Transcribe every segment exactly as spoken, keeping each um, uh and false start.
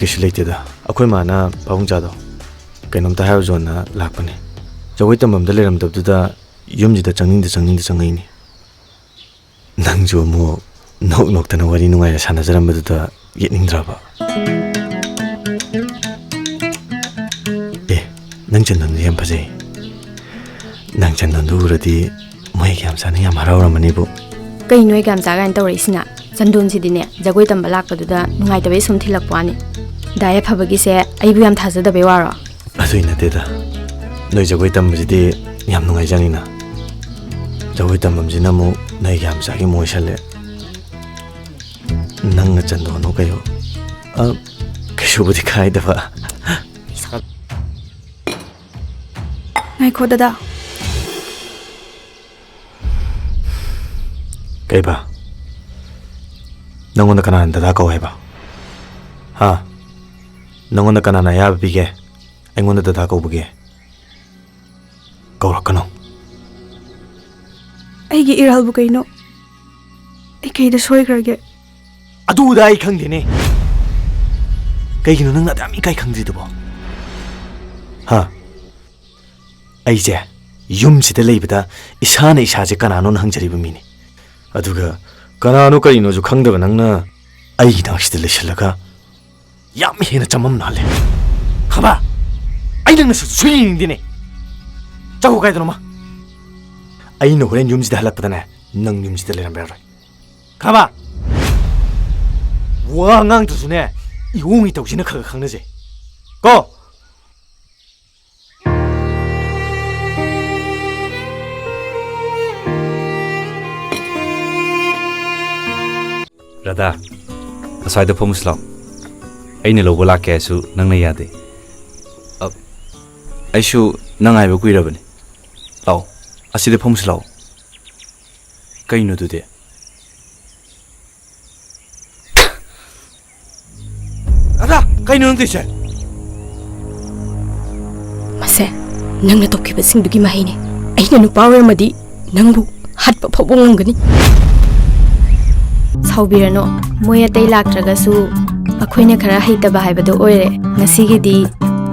ꯀꯩꯁꯨ ꯂꯩꯇꯦꯗ, ꯑꯩꯈꯣꯏ ꯃꯥꯅ ꯄꯥꯕꯨꯡꯆꯥꯗꯣ ꯀꯩꯅꯣꯝꯇ ꯍꯥꯏꯔꯨꯖꯣꯅ ꯂꯥꯛꯄꯅꯦ꯫ ꯖꯒꯣꯏ ꯇꯝꯐꯝꯗ ꯂꯩꯔꯝꯗꯕꯗꯨꯗ ꯌꯨꯝꯁꯤꯗ ꯆꯪꯅꯤꯡꯗ ꯆꯪꯅꯤꯡꯗ ꯆꯪꯉꯛꯏꯅꯦ꯫ ꯅꯪꯁꯨ ꯑꯃꯨꯛ ꯅꯣꯛ ꯅꯣꯛꯇꯅ ꯋꯥꯔꯤ ꯅꯨꯡꯉꯥꯏꯅ ꯁꯥꯟꯅꯖꯔꯝꯕꯗꯨꯗ ꯌꯦꯠꯅꯤꯡꯗ꯭ꯔꯕ? ꯑꯦ, ꯅꯪ ꯆꯟꯗꯣꯟꯗꯣ ꯌꯥꯝ ꯐꯖꯩ꯫ ꯅꯪ ꯆꯟꯗꯣꯟꯗꯣ ꯎꯔꯗꯤ ꯃꯣꯏ ꯀꯌꯥꯝ ꯆꯥꯅ ꯌꯥꯝ ꯍꯔꯥꯎꯔꯝꯃꯅꯤꯕꯨ꯫ ꯀꯩꯅꯣ ꯑꯩ ꯀꯌꯥꯝ ꯆꯥ ꯀꯥꯏꯅ ꯇꯧꯔꯛꯏꯁꯤꯅ? ꯆꯟꯗꯣꯟꯁꯤꯗꯤꯅꯦ, ꯖꯒꯣꯏ ꯇꯝꯕ ꯂꯥꯛꯄꯗꯨꯗ ꯅꯨꯡꯉꯥꯏꯇꯕꯩ ꯁꯨꯝ ꯊꯤꯜꯂꯛꯄ ꯋꯥꯅꯤ꯫ ꯗꯥ ꯌꯥꯏꯐꯕꯒꯤꯁꯦ ꯑꯩꯕꯨ ꯌꯥꯝ ꯊꯥꯖꯗꯕꯩ ꯋꯥꯔꯣ? ꯑꯗꯨꯏ ꯅꯠꯇꯦꯗ, ꯅꯣꯏ ꯖꯒꯣꯏ ꯇꯝꯕꯁꯤꯗꯤ ꯌꯥꯝ ꯅꯨꯡꯉꯥꯏꯖꯥꯅꯤꯅ꯫ ꯖꯒꯣꯏ ꯇꯝꯐꯝꯁꯤꯅ ꯑꯃꯨꯛ ꯅꯣꯏ ꯀꯌꯥꯝ ꯆꯥꯒꯤ ꯃꯣꯏ ꯁꯜꯂꯦ꯫ ꯅꯪꯅ ꯆꯟꯗꯣꯟꯅꯣ ꯀꯩꯌꯣ꯫ ꯑ, ꯀꯩꯁꯨꯕꯨꯗꯤ ꯀꯥꯏꯗꯕ꯫ ꯉꯥꯏꯈꯣ, ꯗꯗꯥ꯫ ꯀꯩꯕ? ꯅꯪꯉꯣꯟꯗ ꯀꯅꯥꯅ ꯗꯗꯥ ꯀꯧ ꯍꯥꯏꯕ? ꯍꯥ? ꯅꯪꯉꯣꯟꯗ ꯀꯅꯥꯅ ꯑꯌꯥꯕ ꯄꯤꯒꯦ ꯑꯩꯉꯣꯟꯗ ꯗꯗꯥ ꯀꯧꯕꯒꯤ? ꯀꯧꯔꯛꯀꯅꯨ꯫ ꯑꯩꯒꯤ ꯏꯔꯥꯜꯕꯨ ꯀꯩꯅꯣ? ꯑꯩ ꯀꯩꯗ ꯁꯣꯏꯈ꯭ꯔꯒꯦ? ꯑꯗꯨꯗ ꯑꯩ ꯈꯪꯗꯦꯅꯦ꯫ ꯀꯩꯒꯤꯅꯣ ꯅꯪꯅ ꯑꯗꯨꯌꯥꯝ ꯏꯀꯥꯏ ꯈꯪꯗ꯭ꯔꯤꯗꯨꯕꯣ? ꯍꯥ? ꯑꯩꯁꯦ ꯌꯨꯝꯁꯤꯗ ꯂꯩꯕꯗ ꯏꯁꯥꯅ ꯏꯁꯥꯁꯦ ꯀꯅꯥꯅꯣꯅ ꯍꯪꯖꯔꯤꯕ ꯃꯤꯅꯤ꯫ ꯑꯗꯨꯒ ꯀꯅꯥꯅꯣ ꯀꯔꯤꯅꯣꯁꯨ ꯈꯪꯗꯕ ꯅꯪꯅ ꯑꯩꯒꯤ ꯅꯥꯛꯁꯤꯗ ꯂꯩꯁꯜꯂꯒ ꯌꯥꯝ ꯍꯦꯟꯅ ꯆꯃꯝꯅꯍꯜꯂꯦ꯫ ꯈꯪꯕ? ꯑꯩ ꯅꯪ ꯅꯁꯛꯇꯨ ꯁꯨꯡꯌꯦꯡ ꯌꯦꯡꯅꯤꯡꯗꯦꯅꯦ꯫ ꯆꯠꯈꯣ ꯀꯥꯏꯗꯅꯣꯃ꯫ ꯑꯩꯅ ꯍꯣꯔꯦꯟ ꯌꯨꯝꯁꯤꯗ ꯍꯜꯂꯛꯄꯗꯅꯦ, ꯅꯪ ꯌꯨꯝꯁꯤꯗ ꯂꯩꯔꯝꯕ ꯌꯥꯔꯣꯏ꯫ ꯈꯪꯉꯕ? ꯋꯥ ꯉꯥꯡꯗ꯭ꯔꯁꯨꯅꯦ, ꯏꯑꯣꯡ ꯏꯇꯧꯁꯤꯅ ꯈꯔ ꯈꯔ ꯈꯪꯅꯁꯦ꯫ ꯀꯣ? ꯔꯥꯙꯥ, ꯑꯁ꯭ꯋꯥꯏꯗ ꯐꯝꯃꯨꯁꯤ ꯂꯥꯎ꯫ ꯑꯩꯅ ꯂꯧꯕ ꯂꯥꯛꯀꯦ ꯍꯥꯏꯁꯨ ꯅꯪꯅ ꯌꯥꯗꯦ꯫ ꯑ, ꯑꯩꯁꯨ ꯅꯪ ꯉꯥꯏꯕ ꯀꯨꯏꯔꯕꯅꯤ꯫ ꯂꯥꯎ, ꯑꯁꯤꯗ ꯐꯝꯃꯨꯁꯤ ꯂꯥꯎ꯫ ꯀꯩꯅꯣ ꯑꯗꯨꯗꯤ? ꯔꯥꯙꯥ, ꯀꯩꯅꯣ ꯅꯪ ꯇꯧꯔꯤꯁꯦ? ꯃꯁꯦ ꯅꯪꯅ ꯇꯧꯈꯤꯕꯁꯤꯡꯗꯨꯒꯤ ꯃꯍꯩꯅꯦ꯫ ꯑꯩꯅ ꯅꯨꯄꯥ ꯑꯣꯏꯔꯝꯃꯗꯤ ꯅꯪꯕꯨ ꯍꯥꯠꯄ ꯐꯥꯎꯕ ꯉꯝꯒꯅꯤ꯫ ꯁꯥꯎꯕꯤꯔꯅꯨ, ꯃꯣꯏ ꯑꯇꯩ ꯂꯥꯛꯇ꯭ꯔꯒꯁꯨ ꯑꯩꯈꯣꯏꯅ ꯈꯔ ꯍꯩꯇꯕ ꯍꯥꯏꯕꯗꯨ ꯑꯣꯏꯔꯦ꯫ ꯉꯁꯤꯒꯤꯗꯤ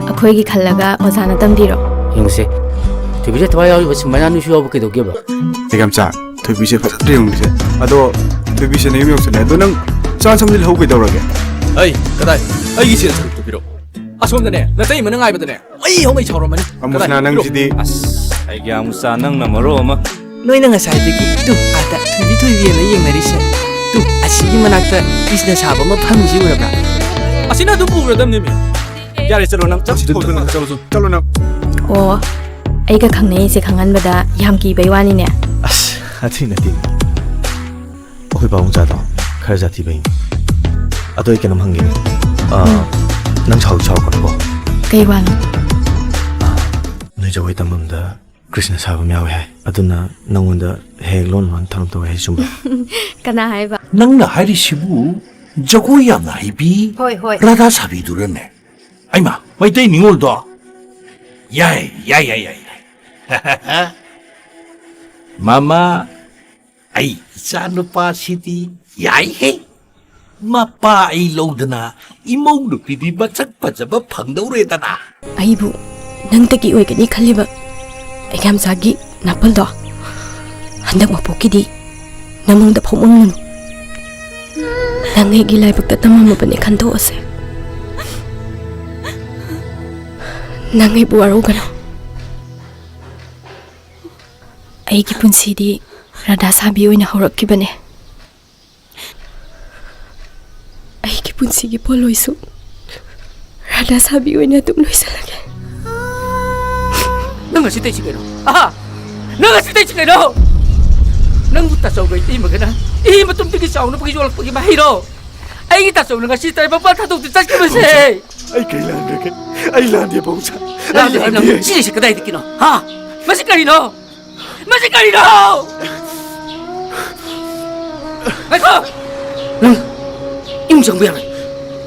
ꯑꯩꯈꯣꯏꯒꯤ ꯈꯜꯂꯒ ꯑꯣꯖꯥꯅ ꯇꯝꯕꯤꯔꯣ꯫ ꯌꯦꯡꯉꯨꯁꯦ, ꯊꯣꯏꯕꯤꯁꯦ ꯊꯋꯥꯏ ꯌꯥꯎꯔꯤꯕ ꯁꯨꯃꯥꯏꯅ ꯅꯣꯏꯁꯨ ꯌꯥꯎꯕ ꯀꯩꯗꯧꯒꯦꯕ? ꯏꯆꯥ, ꯊꯣꯏꯕꯤꯁꯦ ꯐꯖꯅ ꯌꯦꯡꯉꯨꯁꯦ꯫ ꯑꯗꯣ ꯊꯣꯏꯕꯤꯁꯦ ꯅꯌꯨꯝ ꯌꯧꯁꯜꯂꯦ꯫ ꯑꯗꯣ ꯅꯪ ꯆꯥ ꯁꯝꯗꯤ ꯂꯧꯍꯧꯒꯦ ꯇꯧꯔꯒꯦ꯫ ꯑꯩ ꯀꯗꯥꯏ? ꯑꯩꯒꯤ ꯁꯦꯜ ꯁꯔꯨꯛꯇꯨ ꯄꯤꯔꯛꯑꯣ꯫ ꯑꯁꯣꯝꯗꯅꯦ, ꯅꯇꯩꯃꯅ ꯉꯥꯏꯕꯗꯅꯦ, ꯑꯩ ꯍꯧꯅ ꯁꯥꯎꯔꯝꯃꯅꯤ꯫ ꯑꯃꯨꯁꯅꯥ, ꯀꯗꯥꯏ? ꯅꯪꯁꯤꯗꯤ꯫ ꯑꯁ, ꯑꯩꯒꯤ ꯑꯃꯨꯁꯥ, ꯅꯪꯅ ꯃꯔꯣꯜ ꯑꯃ꯫ ꯅꯣꯏꯅ ꯉꯁꯥꯏꯗꯒꯤ ꯇꯨ ꯑꯥꯗ ꯊꯣꯏꯕꯤ ꯊꯣꯏꯕꯤꯅ ꯌꯦꯡꯅꯔꯤꯁꯦ, ꯇꯨ ꯑꯁꯤꯒꯤ ꯃꯅꯥꯛꯇ ꯀ꯭ꯔꯤꯁꯅ ꯁꯥꯕ ꯃꯐꯝꯁꯤ ꯎꯔꯕ꯭ꯔꯥ? ꯑꯁꯤꯅ ꯑꯗꯨꯝ ꯎꯔꯗꯝꯅꯦꯃꯤ꯫ ꯌꯥꯔꯦ, ꯆꯠꯂꯣ ꯅꯪ, ꯆꯠꯂꯣ, ꯆꯠꯂꯣ, ꯆꯠꯂꯣ, ꯆꯠꯂꯣ ꯅꯪ꯫ ꯑꯣ, ꯑꯩꯒ ꯈꯪꯅꯩꯁꯦ ꯈꯪꯍꯟꯕꯗ ꯌꯥꯝ ꯀꯤꯕꯩ ꯋꯥꯅꯤꯅꯦ꯫ ꯑꯁ, ꯑꯗꯨꯏ ꯅꯠꯇꯦ꯫ ꯑꯩꯈꯣꯏ ꯄꯥꯕꯨꯡꯆꯥꯗꯣ ꯈꯔ ꯖꯥꯊꯤꯕꯩꯅꯤ꯫ ꯑꯗꯣ ꯑꯩ ꯀꯩꯅꯣꯝ ꯍꯪꯒꯦꯅꯦ꯫ ꯑ, ꯎꯝ꯫ ꯅꯪ ꯁꯥꯎ-, ꯁꯥꯎꯔꯛꯀꯅꯨꯀꯣ꯫ ꯀꯩ ꯋꯥꯅꯣ? ꯅꯣꯏ ꯖꯒꯣꯏ ꯇꯝꯐꯝꯗ ꯀ꯭ꯔꯤꯁꯅ ꯁꯥꯕ ꯑꯃ ꯌꯥꯎꯋꯦ ꯍꯥꯏ꯫ ꯑꯗꯨꯅ ꯅꯪꯉꯣꯟꯗ ꯍꯦꯛ ꯂꯣꯟ ꯂꯣꯟ ꯊꯧꯔꯝ ꯇꯧꯋꯦ ꯍꯥꯏ, ꯆꯨꯝꯕ꯭ꯔꯥ? ꯀꯅꯥ ꯍꯥꯏꯕ? ꯅꯪꯅ ꯍꯥꯏꯔꯤꯁꯤꯕꯨ ꯖꯒꯣꯏ ꯌꯥꯝꯅ ꯍꯩꯕꯤ ꯍꯣꯏ, ꯍꯣꯏ꯫ ꯔꯥꯙꯥ ꯁꯥꯕꯤꯗꯨꯔꯅꯦ? ꯑꯩꯃ, ꯃꯩꯇꯩ ꯅꯤꯉꯣꯜꯗꯣ? ꯌꯥꯏ, ꯌꯥꯏ, ꯌꯥꯏ, ꯌꯥꯏ, ꯌꯥꯏ꯫ ꯃꯃꯥ, ꯑꯩ ꯏꯆꯥ ꯅꯨꯄꯥꯁꯤꯗꯤ ꯌꯥꯏꯍꯦ꯫ ꯃꯄꯥ ꯑꯩ ꯂꯧꯗꯅ ꯏꯃꯧ ꯅꯨꯄꯤꯗꯤ ꯃꯁꯛ ꯐꯖꯕ ꯐꯪꯗꯧꯔꯦꯗꯅ꯫ ꯑꯩꯕꯨ ꯅꯪꯗꯒꯤ ꯑꯣꯏꯒꯅꯤ ꯈꯜꯂꯤꯕ ꯑꯩꯒꯤ ꯌꯥꯝꯆꯥꯒꯤ ꯅꯥꯄꯜꯗꯣ ꯍꯟꯗꯛ ꯃꯄꯣꯛꯀꯤꯗꯤ ꯅꯃꯪꯗ ꯐꯥꯎꯃꯪꯂꯅꯨ꯫ ꯅꯪ ꯑꯩꯒꯤ ꯂꯥꯏꯕꯛꯇ ꯇꯝꯃꯝꯃꯕꯅꯦ ꯈꯟꯗꯣꯛꯑꯁꯦ꯫ ꯅꯪ ꯑꯩꯕꯨ ꯋꯥꯔꯧꯒꯅꯨ꯫ ꯑꯩꯒꯤ ꯄꯨꯟꯁꯤꯗꯤ ꯔꯥꯙꯥ ꯁꯥꯕꯤ ꯑꯣꯏꯅ ꯍꯧꯔꯛꯈꯤꯕꯅꯦ꯫ ꯑꯩꯒꯤ ꯄꯨꯟꯁꯤꯒꯤ ꯄꯣꯠꯂꯣꯏꯁꯨ ꯔꯥꯙꯥ ꯁꯥꯕꯤ ꯑꯣꯏꯅ ꯑꯗꯨꯝ ꯂꯣꯏꯁꯤꯜꯂꯒꯦ꯫ ꯅꯪ ꯉꯁꯤ ꯇꯧꯏꯁꯤ ꯀꯩꯅꯣ? ꯑꯍꯥ! ꯅꯪ ꯉꯁꯤ ꯇꯧꯏꯁꯤ ꯀꯩꯅꯣ? ꯅꯪꯕꯨ ꯇꯥꯆꯧꯒ ꯏꯇꯩꯃꯒꯅ ꯏꯍꯤ ꯃꯇꯨꯝꯗꯒꯤ ꯆꯥꯎꯅꯕꯒꯤ ꯌꯣꯛꯂꯛꯄꯒꯤ ꯃꯍꯩꯔꯣ? ꯑꯩꯒꯤ ꯇꯥꯆꯧꯅ ꯉꯁꯤ ꯇꯥꯏꯕꯪꯄꯥꯟ ꯊꯥꯗꯣꯛꯇꯨ ꯆꯠꯈꯤꯕꯁꯦ! ꯑꯩ ꯀꯩ ꯂꯥꯟꯈ꯭ꯔꯒꯦ? ꯑꯩ ꯂꯥꯟꯗꯦ, ꯄꯥꯕꯨꯡꯆꯥ꯫ ꯑꯩ ꯂꯥꯟꯗꯦ, ꯅꯪ ꯂꯥꯟꯗꯦ꯫ ꯁꯤ ꯂꯩꯁꯦ ꯀꯗꯥꯏꯗꯒꯤꯅꯣ? ꯍꯥ? ꯃꯁꯤ ꯀꯔꯤꯅꯣ? ꯃꯁꯤ ꯀꯔꯤꯅꯣ? ꯉꯥꯏꯈꯣ! ꯅꯪ ꯏꯃꯨꯡ ꯆꯪꯕ ꯌꯥꯔꯣꯏ꯫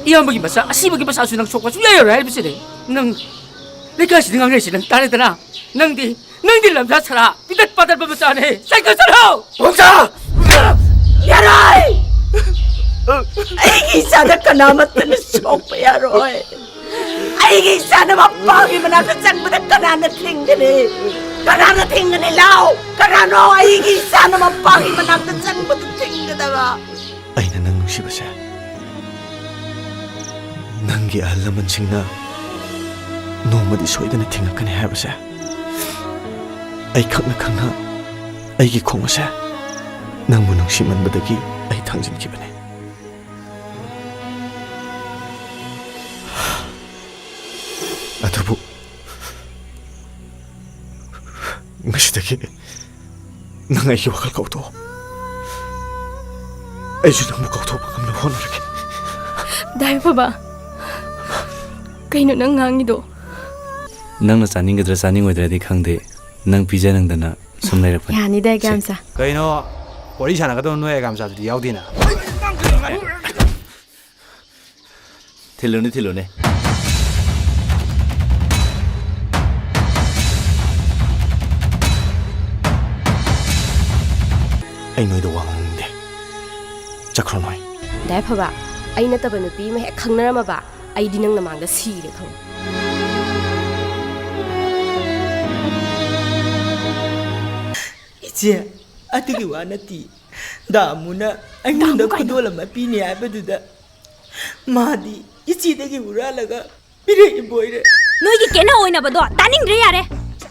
ꯏꯌꯥꯝꯕꯒꯤ ꯃꯆꯥ, ꯑꯁꯤꯕꯒꯤ ꯃꯆꯥꯁꯨ ꯅꯪ ꯁꯣꯛꯄ ꯁꯨꯡꯌꯥ ꯌꯥꯔꯣꯏ ꯍꯥꯏꯔꯤꯕꯁꯤꯅꯦ꯫ ꯅꯪ ꯂꯩꯀꯥꯏꯁꯤꯗ ꯉꯥꯡꯅꯔꯤꯁꯤ ꯅꯪ ꯇꯥꯔꯦꯗꯅ꯫ ꯅꯪꯗꯤ, ꯅꯪꯗꯤ ꯂꯝꯖꯥ ꯁꯔꯥ, ꯄꯤꯗꯠ ꯄꯥꯗꯠꯄ ꯃꯆꯥꯅꯦ꯫ ꯁꯥꯏꯀꯜ ꯆꯠꯂꯣ! ꯄꯥꯕꯨꯡꯆꯥ! ꯌꯥꯔꯣꯏ! ꯑꯩꯒꯤ ꯏꯆꯥꯗ ꯀꯅꯥꯃꯠꯇꯅ ꯁꯣꯛꯄ ꯌꯥꯔꯣꯏ꯫ ꯑꯩꯒꯤ ꯏꯆꯥꯅ ꯃꯄꯥꯒꯤ ꯃꯅꯥꯛꯇ ꯆꯪꯕꯗ ꯀꯅꯥꯅ ꯊꯤꯡꯒꯅꯤ? ꯀꯅꯥꯅ ꯊꯤꯡꯒꯅꯤ? ꯂꯥꯎ! ꯀꯅꯥꯅꯣ ꯑꯩꯒꯤ ꯏꯆꯥꯅ ꯃꯄꯥꯒꯤ ꯃꯅꯥꯛꯇ ꯆꯪꯕꯗ ꯊꯤꯡꯒꯗꯕ? ꯑꯩꯅ ꯅꯪ ꯅꯨꯡꯁꯤꯕꯁꯦ ꯅꯪꯒꯤ ꯑꯍꯜ ꯂꯃꯟꯁꯤꯡꯅ ꯅꯣꯡꯃꯗꯤ ꯁꯣꯏꯗꯅ ꯊꯤꯡꯉꯛꯀꯅꯤ ꯍꯥꯏꯕꯁꯦ ꯑꯩ ꯈꯪꯅ ꯈꯪꯅ ꯑꯩꯒꯤ ꯈꯣꯡ ꯑꯁꯦ ꯅꯪꯕꯨ ꯅꯨꯡꯁꯤꯃꯟꯕꯗꯒꯤ ꯑꯩ ꯊꯥꯡꯖꯤꯟꯈꯤꯕꯅꯦ꯫ ꯑꯗꯨꯕꯨ ꯉꯁꯤꯗꯒꯤ ꯅꯪ ꯑꯩꯒꯤ ꯋꯥꯈꯜ ꯀꯥꯎꯊꯣꯛꯑꯣ꯫ ꯑꯩꯁꯨ ꯅꯪꯕꯨ ꯀꯥꯎꯊꯣꯛꯄ ꯉꯝꯅꯕ ꯍꯣꯠꯅꯔꯒꯦ꯫ ꯗꯥ ꯌꯥꯏꯐꯕ, ꯀꯩꯅꯣ ꯅꯪ ꯉꯥꯡꯉꯤꯗꯣ? ꯅꯪꯅ ꯆꯥꯅꯤꯡꯒꯗ꯭ꯔꯥ ꯆꯥꯅꯤꯡꯉꯣꯏꯗ꯭ꯔꯗꯤ ꯈꯪꯗꯦ, ꯅꯪ ꯄꯤꯖꯅꯤꯡꯗꯅ ꯁꯨꯝ ꯂꯩꯔꯛꯄꯅꯤ꯫ ꯌꯥꯅꯤꯗ, ꯑꯩꯒꯤ ꯁꯦ꯫ ꯃꯆꯥ꯫ ꯀꯩꯅꯣ, ꯋꯥꯔꯤ ꯁꯥꯟꯅꯒꯗꯕ ꯅꯣꯏ ꯑꯩꯒꯤ ꯃꯆꯥꯗꯨꯗꯤ ꯌꯥꯎꯗꯦꯅ? ꯊꯤꯜꯂꯨꯅꯦ, ꯊꯤꯜꯂꯨꯅꯦ꯫ ꯑꯩ ꯅꯣꯏꯗ ꯋꯥ ꯉꯥꯡꯅꯤꯡꯗꯦ꯫ ꯆꯠꯈ꯭ꯔꯣ ꯅꯣꯏ꯫ ꯗꯥ ꯌꯥꯏꯐꯕ, ꯑꯩ ꯅꯠꯇꯕ ꯅꯨꯄꯤ ꯑꯃ ꯍꯦꯛ ꯈꯪꯅꯔꯝꯃꯕ, ꯑꯩꯗꯤ ꯅꯪ ꯅꯃꯥꯡꯗ ꯁꯤꯔꯦ ꯈꯪꯉꯨ꯫ ꯏꯆꯦ, ꯑꯗꯨꯒꯤ ꯋꯥ ꯅꯠꯇꯦ꯫ ꯗꯥꯃꯨꯅ ꯑꯩꯉꯣꯟꯗ ꯗꯥꯃꯨ ꯀꯥꯏꯅ? ꯈꯨꯗꯣꯜ ꯑꯃ ꯄꯤꯅꯤ ꯍꯥꯏꯕꯗꯨꯗ ꯃꯥꯗꯤ ꯏꯆꯦꯗꯒꯤ ꯍꯨꯔꯥꯜꯂꯒ ꯄꯤꯔꯛꯏꯕꯣꯏꯔꯦ꯫ ꯅꯣꯏꯒꯤ ꯀꯦꯟꯅ ꯑꯣꯏꯅꯕꯗꯣ ꯇꯥꯅꯤꯡꯗ꯭ꯔꯦ, ꯌꯥꯔꯦ꯫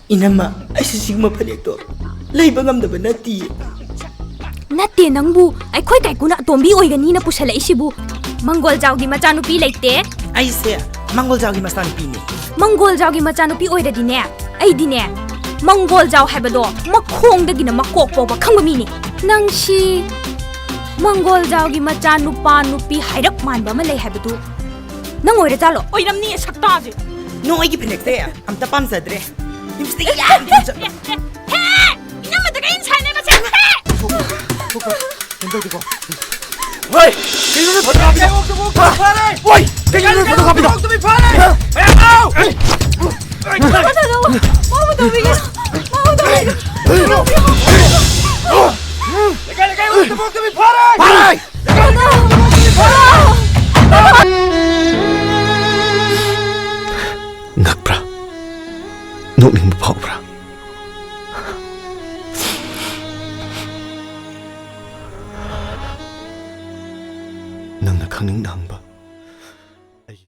ꯏꯅꯝꯃ, ꯑꯩꯁꯨ ꯁꯤꯒꯨꯝꯕ ꯐꯅꯦꯛꯇꯣ ꯂꯩꯕ ꯉꯝꯗꯕ ꯅꯠꯇꯤꯌꯦ꯫ ꯅꯠꯇꯦ, ꯅꯪꯕꯨ ꯑꯩꯈꯣꯏ ꯀꯥꯏꯀꯨꯅ ꯑꯇꯣꯝꯕꯤ ꯑꯣꯏꯒꯅꯤꯅ ꯄꯨꯁꯜꯂꯛꯏꯁꯤꯕꯨ? ꯃꯪꯒꯣꯜꯖꯥꯎꯒꯤ ꯃꯆꯥꯅꯨꯄꯤ ꯂꯩꯇꯦ꯫ ꯑꯩꯁꯦ ꯃꯪꯒꯣꯜꯖꯥꯎꯒꯤ ꯃꯆꯥꯅꯨꯄꯤꯅꯦ꯫ ꯃꯪꯒꯣꯜꯖꯥꯎꯒꯤ ꯃꯆꯥꯅꯨꯄꯤ ꯑꯣꯏꯔꯗꯤꯅꯦ, ꯑꯩꯗꯤꯅꯦ, ꯃꯪꯒꯣꯜꯖꯥꯎ ꯍꯥꯏꯕꯗꯣ ꯃꯈꯣꯡꯗꯒꯤꯅ ꯃꯀꯣꯛ ꯐꯥꯎꯕ ꯈꯪꯕ ꯃꯤꯅꯦ꯫ ꯅꯪꯁꯤ ꯃꯪꯒꯣꯜꯖꯥꯎꯒꯤ ꯃꯆꯥꯅꯨꯄꯥ ꯅꯨꯄꯤ ꯍꯥꯏꯔꯞ ꯃꯥꯟꯕ ꯑꯃ ꯂꯩ ꯍꯥꯏꯕꯗꯨ ꯅꯪ ꯑꯣꯏꯔꯖꯥꯠꯂꯣ? ꯑꯣꯏꯔꯝꯅꯤꯌꯦ, ꯁꯛꯇꯥꯁꯦ꯫ ꯅꯣ, ꯑꯩꯒꯤ ꯐꯅꯦꯛꯁꯦ ꯑꯝꯇ ꯄꯥꯝꯖꯗ꯭ꯔꯦ꯫ ꯂꯤꯞꯁꯇꯤꯛ ꯌꯥꯝ ꯊꯝꯖ- ꯍꯦ! ꯏꯅꯝꯃꯗ ꯀꯔꯤ ꯁꯥꯏꯅꯦ ꯃꯁꯦ? ꯍꯦ! ꯀꯩꯅꯣ ꯇꯧꯗꯦꯀꯣ? ꯍꯣꯏ! ꯀꯩꯅꯣ ꯅꯣꯏ ꯐꯣꯇꯣ ꯀꯥꯞꯄꯤꯗꯣ? ꯍꯣꯏ! ꯀꯩꯅꯣ ꯅꯣꯏ ꯐꯣꯇꯣ ꯀꯥꯞꯄꯤꯗꯣ? ꯃꯥꯕꯨ ꯊꯥꯗꯣꯛꯑꯣ! ꯃꯥꯕꯨ ꯇꯧꯕꯤꯒꯅꯨ! ꯃꯥꯕꯨ ꯇꯧꯕꯤꯒꯅꯨ! ꯂꯩꯀꯥꯏ, ꯂꯩꯀꯥꯏ, ꯐꯥꯔꯦ! ꯐꯥꯔꯦ! ꯐꯥꯔꯦ! ꯅꯣꯛꯅꯤꯡꯕ ꯐꯥꯎꯕ꯭ꯔꯥ? ꯅꯪꯅ ꯈꯪꯅꯤꯡꯅ ꯍꯪꯕ